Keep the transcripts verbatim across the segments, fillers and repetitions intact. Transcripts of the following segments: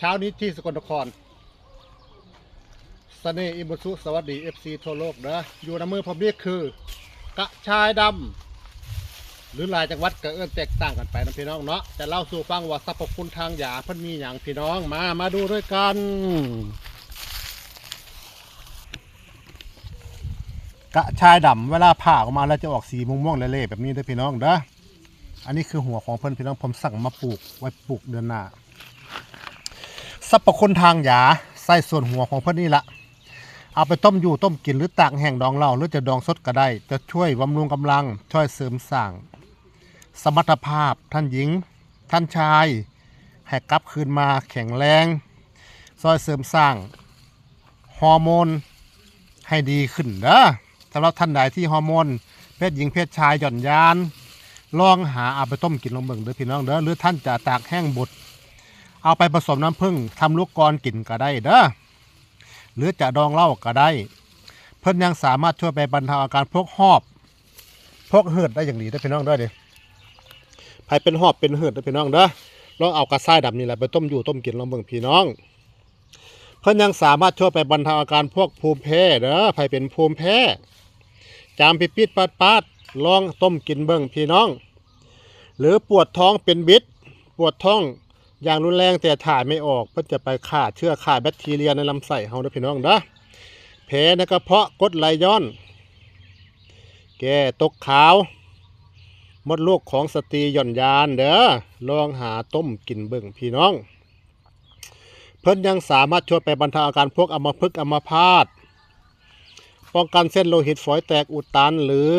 เช้านี้ที่สกลนคร เสน่ห์อิมบุสุ สวัสดี เอฟซี ทั่วโลกเด้อ อยู่ในมือผมนี่คือกระชายดำ หรือหลายจังหวัดก็เอิ้นแตกต่างกันไปนะพี่น้องเนาะ จะเล่าสู่ฟังว่าสรรพคุณทางยาเพิ่นมีหยังพี่น้อง มา มาดูด้วยกัน กระชายดำเวลาผ่าออกมาแล้วจะออกสีม่วงๆเละๆแบบนี้เด้อพี่น้องเด้อ อันนี้คือหัวของเพิ่นพี่น้อง ผมสั่งมาปลูกไว้ปลูกเดือนหน้า สรรพคุณทางยา ใส่ส่วนหัวของเพิ่นนี่ละ เอาไปต้มอยู่ต้มกินหรือตากแห้งดองเหล้า หรือจะดองสดก็ได้ จะช่วยบำรุงกำลัง ช่วยเสริมสร้างสมรรถภาพท่านหญิง ท่านชาย ให้กลับคืนมาแข็งแรง ช่วยเสริมสร้างฮอร์โมนให้ดีขึ้นเด้อ สำหรับท่านใดที่ฮอร์โมนเพศหญิงเพศชายหย่อนยาน ลองหาเอาไปต้มกินลองเบิ่งเด้อพี่น้องเด้อ หรือท่านจะตากแห้งบด เอาไปผสมน้ำผึ้งทำลูกกลอนกินก็ได้เด้อ หรือจะดองเหล้าก็ได้ เพิ่นยังสามารถช่วยไปบรรเทาอาการพวกหอบ พวกหืดได้อย่างดีเด้อพี่น้องเด้อ นี่ ไผเป็นหอบเป็นหืดเด้อพี่น้องเด้อ ลองเอากระชายดำนี่แหละไปต้มอยู่ต้มกินลองเบิ่งพี่น้อง เพิ่นยังสามารถช่วยไปบรรเทาอาการพวกภูมิแพ้เด้อ ไผเป็นภูมิแพ้ จามปิดๆปาดๆ ลองต้มกินเบิ่งพี่น้อง หรือปวดท้องเป็นบิด ปวดท้องอย่างรุนแรงแต่ถ่ายไม่ออก เพิ่นจะไปฆ่าเชื้อฆ่าแบคทีเรียในลำไส้เฮาเด้อพี่น้องเด้อ แผลในกระเพาะกรดไหลย้อน แก้ตกขาว มดลูกของสตรีหย่อนยานเด้อ ลองหาต้มกินเบิ่งพี่น้อง เพิ่นยังสามารถช่วยไปบรรเทาอาการพวกอัมพฤกษ์อัมพาต ป้องกันเส้นโลหิตฝอยแตกอุดตัน หรือ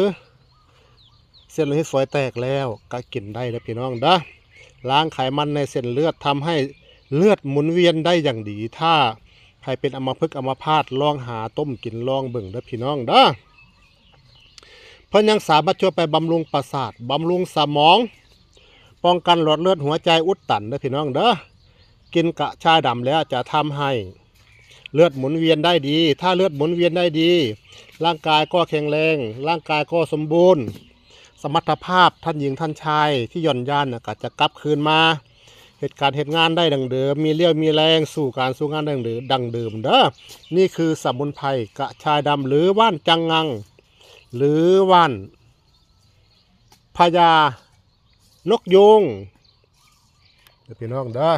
เส้นโลหิตฝอยแตกแล้วก็กินได้เด้อพี่น้องเด้อ ล้างไขมันในเส้นเลือด ทำให้เลือดหมุนเวียนได้อย่างดี ถ้าใครเป็นอัมพฤกษ์อัมพาต ลองหาต้มกินลองเบิ่งเด้อพี่น้องเด้อ เพิ่นยังสามารถช่วยไปบำรุงประสาท บำรุงสมอง ป้องกันหลอดเลือดหัวใจอุดตันเด้อพี่น้องเด้อ กินกระชายดำแล้วจะทำให้เลือดหมุนเวียนได้ดี ถ้าเลือดหมุนเวียนได้ดี ร่างกายก็แข็งแรง ร่างกายก็สมบูรณ์ สมรรถภาพท่านหญิงท่านชายที่หย่อนยานน่ะก็จะกลับคืนมา เหตุการณ์เหตุงานได้ดังเดิม มีเรี่ยวมีแรงสู้การสู้งานดังเดิม ดังเดิมเด้อ นี่คือสมุนไพรกระชายดำ หรือว่านจังงัง หรือว่านพญานกยูงเด้อพี่น้องเด้อ